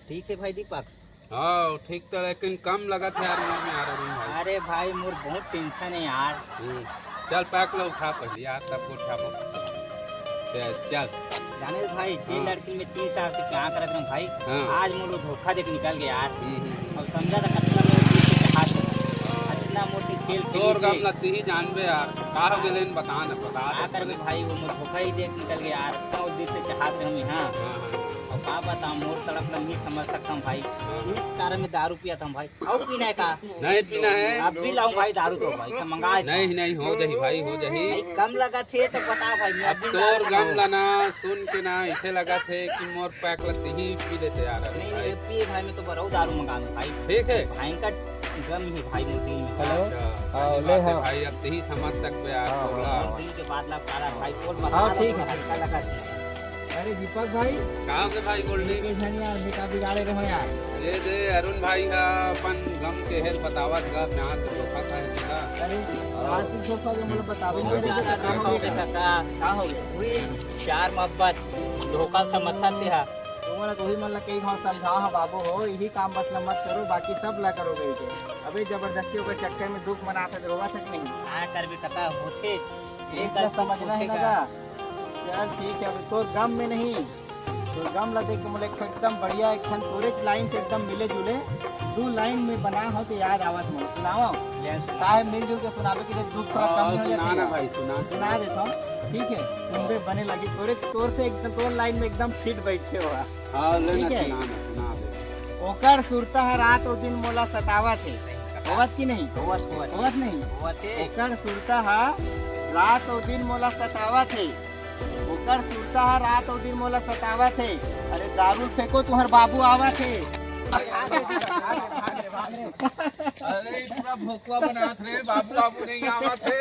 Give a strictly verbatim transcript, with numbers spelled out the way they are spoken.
ठीक है भाई दीपक। हाँ ठीक, तो लेकिन कम लगत हे यार, मोर में यार अरुण भाई। अरे भाई, मोर बहुत टेंशन है यार। हम्म, चल पैक ला उठा पहले यार, तब उठाबो। चल चल। जाने भाई, जे हाँ। लड़की में तीन साल से प्यार करत रहूं भाई, हाँ। आज मोर धोखा देके निकल गया यार। हम्म, हम्म। अब समझा था कितना मोर दिल से चाहत, कितना मोर से खेल खेल तोर के। गम ला तिही जानबे यार, का हो गेले बता ना, बता का दे। करबे भाई, वो मोर धोखा ही देके निकल गया यार, इतना वो दिल से चाहत रहूं मैं, हाँ। हाँ, हाँ। अब का बताऊं, मोर तड़प ला नहीं समझ सकता हूँ भाई। हाँ। इस कारण में दारू पिया था भाई। और पीना है का? नहीं पीना है। अब भी लाऊं भाई दारू तो भाई, सब मंगा नहीं, नहीं, हो जाही भाई, हो जाही। नहीं, कम लगत हे तो बता भाई, मैं अब अभी तोर ला गम ला ना सुन के ना ऐसे लगत हे कि मोर पैक ला तिही पी लेते यार अभी नहीं, भाई। नहीं, पिए भाई, मैं तो बरऊ दारू मंगा लूं भाई। ठीक है। भयंकर गम है भाई मोर दिल में। हेलो। अच्छा, हाँ, सही ले बात है हाँ। भाई, अब तिही समझ सकबे यार हाँ, तोला। हाँ, मोर दिल के बात ला सारा भाई, बोल हाँ, बता ठीक दो, है। हल्का लगत हे। अरे दीपक भाई, का हो गे भाई गोल्डी? ये झन यार, बेटा बिगाड़े रहो यार। ये दे अरुण भाई का अपन गम के हेल बतावत गा, प्यार से धोखा खाए मिला। अरे, हाँ। प्यार से धोखा के मतलब बतावे नहीं अरे, करे। का, का हो गे काका? का हो गे? वही प्यार मोहब्बत धोखा समझता ते हा। तुमन ला तो वही मन ला कई घाव समझा हा बाबू हो, यही काम बस ला मत करो, बाकी सब ला करो कही के। अबे जबरदस्ती ओकर चक्कर में दुख मनात हे, रोवा सक नहीं। का करबे काका, होथे। एक एक बार समझना है होथे ना का? का? चल ठीक है, अभी तोर गम में नहीं, तोर गम ला देख के मोला एक ठो एकदम बढ़िया एक ठन तोरेच लाइन से एकदम मिले जुले दू लाइन में बना हो तो याद आवत मोला, सुनावा। ले सुना। काहे मिलजुल के सुनाबे कि दुख थोड़ा कम हाँ, हो जाथे। सुना ना भाई, सुना। सुना देता हूँ, ठीक है, सुनबे बने लगी। तोरे तोर से एकदम तोर लाइन में एकदम फिट बैठे हो। हाँ, ले ना, ठीक है। सुना ना, सुना दे। ओकर सुरता ह रात अउ दिन मोला सतावत हे। होवत कि नहीं? होवत, होवत। होवत नहीं? होवत हे। ओकर सुरता ह रात अउ दिन मोला सतावत हे। ओकर सुरता ह रात अउ दिन मोला सतावत हे। अरे दारू फेंको, तुहर बाबू आवत हे। अरे पूरा भोकुआ बनात रे, बाबू बाबू नहीं आवत हे।